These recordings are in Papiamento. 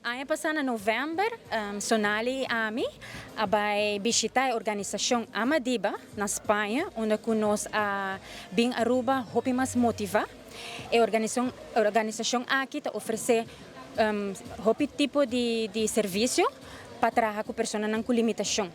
Aña pasa na november, Sonali y ami a bay bishita e organisacion Amadiba na Spaña, unda cu nos a bin Aruba hopi mas motiva. E organisacion aki ta ofrece hopi tipo di servicio pa traha cu personanan cu limitacion.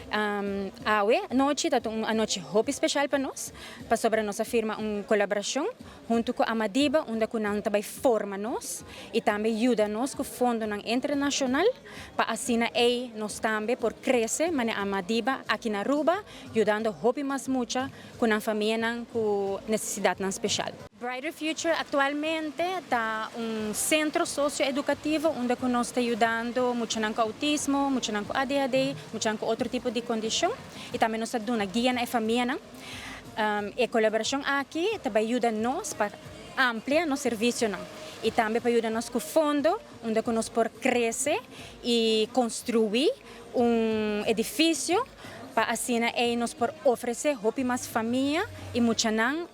Awe nochi ta un anochi hopi special pa nos, pasobra nos a firma un colaboracion hunto cu Amadiba, unda cu nan ta bay forma nos y tambe yuda nos cu fondonan internacional pa asina ey nos tambe por crece manera Amadiba aki na Aruba, yudando hopi mas mucha cu nan famianan cu necesidadnan special. Brighter Future actualmente ta un centro socioeducativo unda cu nos ta yudando muchanan cu autismo, muchanan cu ADHD, muchanan cu otro tipo di condicion y tambe nos ta duna guia na e famianan. E colaboracion aki ta bay yuda nos pa amplia nos servicionan y tambe pa yuda nos cu fondo unda cu nos por crece y construi un edificio pa asina ey nos por ofrece hopi mas famia y muchanan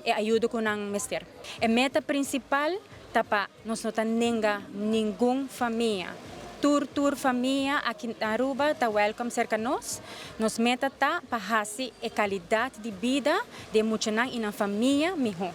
e ayudo cu nan mester. E meta principal ta pa nos no ta nenga ningun famia. Tur famia aki na Aruba ta welcome cerca nos. Nos meta ta pa haci e calidad di bida di muchanan y nan famia miho.